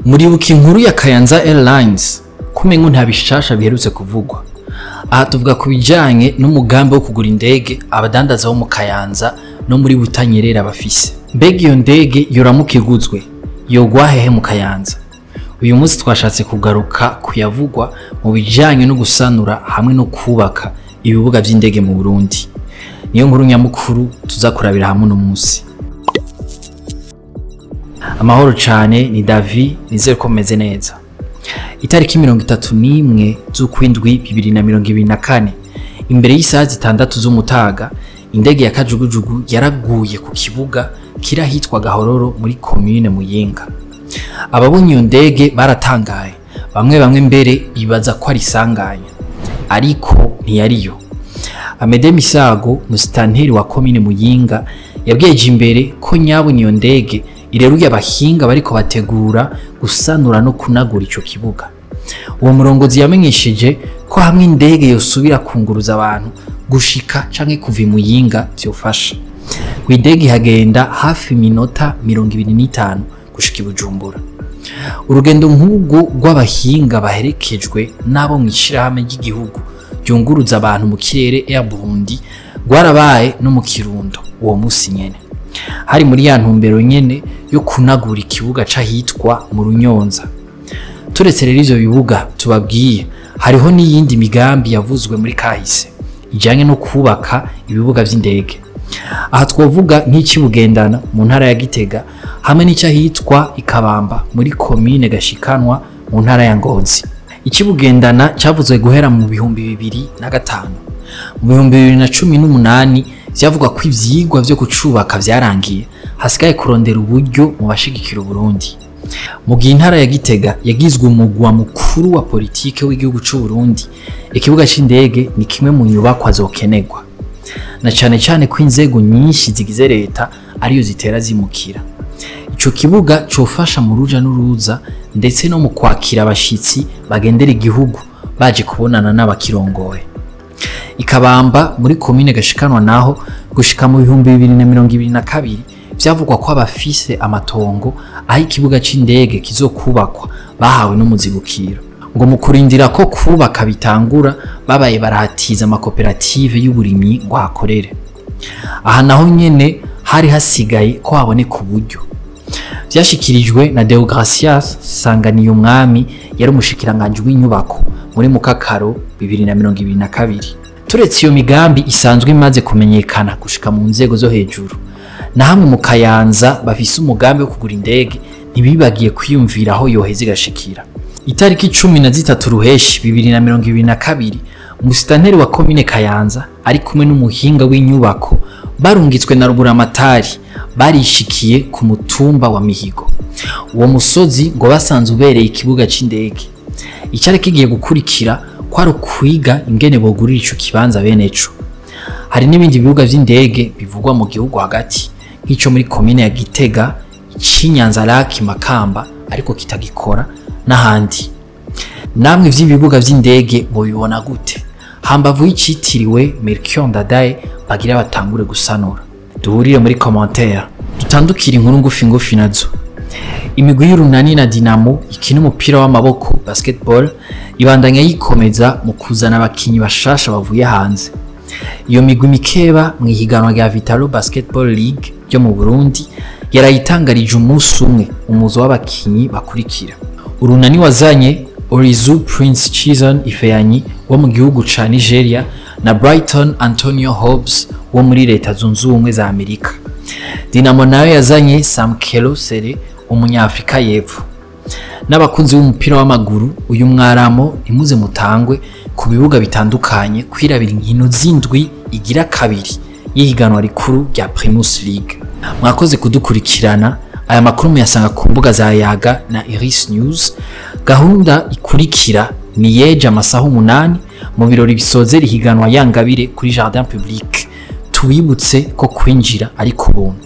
Muribuka inkuru ya Kayanza Airlines kumengo nta bishasha biherutse kuvugwa. Aha tuvuga ku bijanye n'umugambi wo kugura indege abadandaza bo mu Kayanza no muri Butanyerera bafise. Mbega iyo ndege yoramuka iguzwe yogwa hehe mu Kayanza? Uyu munsi twashatse kugaruka kuyavugwa mu bijanye no gusanura hamwe no kubaka ibibuga vy'indege mu Burundi. Niyo nkuru nyamukuru tuzakurabira hamwe no munsi. Amahoro cane, ni Davi, nizere ko meze neza. Itariki 31 z'ukwindwi 2024, imbere y'isaha 6 z'umutaga, indege ya kajugujugu yaraguye ku kibuga kirahitwa Gahororo muri commune Muyinga. Ababonye iyo ndege baratangaye, bamwe mbere bibaza ko ari isanganya, ariko ntiyariyo. Amede Misago, musitanteri wa commune Muyinga, yabwiye imbere ko nyabona iyo ndege ireruye abahinga bariko bategura gusanura no kunagura ico kibuga. Uwo murongozi yamenyesheje ko hamwe indege yosubira kunguruza abantu gushika canke kuva i Muyinga vyofasha. Indege ihagenda hafi minota 25 gushika i Bujumbura. Urugendo nk'urwo rw'abahinga baherekejwe n'abo mw'ishirahamwe ry'igihugu ryunguruza abantu mu kirere Air Burundi rwarabaye no mu Kirundo uwo musi nyene. Hari muri ya ntumbero nyene yo kunagura ikibuga c'ahitwa mu Runyonza. Turetse rero ivyo bibuga tubabwiye, hariho n'iyindi migambi yavuzwe muri kahise ijanye no kubaka ibibuga vy'indege. Aha twovuga nk'icibugendana mu ntara ya Gitega hamwe n'icahitwa Ikabamba muri commune Gashikanwa mu ntara ya Ngozi. Ikibugendana cavuzwe guhera mu 2005. Mu 2018 vyavugwa ko ivyigwa vyo kucubaka vyarangiye, hasigaye kurondera uburyo mu bashigikira Burundi. Mu gihe intara ya Gitega yagizwe umugwa mukuru wa politike w'igihugu c'u Burundi, ikibuga c'indege ni kimwe mu nyubakwa zokenerwa, na cane cane ko inzego nyinshi zigize leta ariyo zitera zimukira. Ico kibuga cofasha mu ruja n'uruza ndetse no mu kwakira abashitsi bagendera igihugu baje kubonana n'abakirongoye. Ikabamba muri commune Gashikanwa naho gushika mu 2022 vyavugwa ko abafise amatongo aho ikibuga c'indege kizokubakwa bahawe n'umuzibukiro. Ngo mu kurindira ko kubaka bitangura babaye barahatiza amakoperative y'uburimyi ngo hakorere. Aha naho nyene hari hasigaye ko haboneka uburyo. Vyashikirijwe na Deogracias Sanganiyumwami yari umushikiranganje w'inyubako muri Mukakaro 2022. Turetse iyo migambi isanzwe imaze kumenyekana gushika mu nzego zo hejuru, na hamwe mu Kayanza bafise umugambi wo kugura indege ntibibagiye kwiyumvira aho yoheza igashikira. Itariki 13 Ruheshi 2022, umusitanteri wa commune Kayanza ari kumwe n'umuhinga w'inyubako barungitswe na Ruburamatari barishikiye ku mutumba wa Mihigo. Uwo musozi ngo basanze ubereye ikibuga c'indege. Icari kigiye gukurikira kwari ukwiga ingene bogurira ico kibanza beneco. Hari n'ibindi bibuga vy'indege bivugwa mu gihugu hagati, nk'ico muri commune ya Gitega, c'Inyanza-Lac Makamba ariko kitagikora n'ahandi. Namwe vy'ibibuga vy'indege mubibona gute? Hambavu y'icitiriwe Melchior Ndadaye bagira batangure gusanura. Duhurire muri commentaire, dutandukire inkuru ngufi ngufi nazo. Imigwi y'Urunani na Dinamo ikina umupira w'amaboko basketball ibandanya yikomeza mu kuzana abakinyi bashasha bavuye hanze. Iyo migwi mikeba mu ihiganwa rya Vitalo Basketball League ryo mu Burundi yarayitangarije umunsi umwe umuzo w'abakinyi bakurikira. Urunani wazanye Orizu Prince Chizon Ifeanyi wo mu gihugu ca Nigeria na Brighton Antonio Hobbs wo muri Leta Zunze Ubumwe za Amerika. Dinamo nayo yazanye Samkelo Sere umunyafrika y'epfo. N'abakunzi b'umupira w'amaguru uyu mwaramo ntimuze mutangwe ku bibuga bitandukanye kwirabira inkino z'indwi igira kabiri y'ihiganwa rikuru rya Primus League. Mwakoze kudukurikirana. Aya makuru muyasanga ku mbuga za Yaga na Iris News. Gahunda ikurikira ni yeje amasaha 8 mu birori bisozera ihiganwa Yangabire kuri Jardin Public. Tubibutse ko kwinjira ari ku buntu.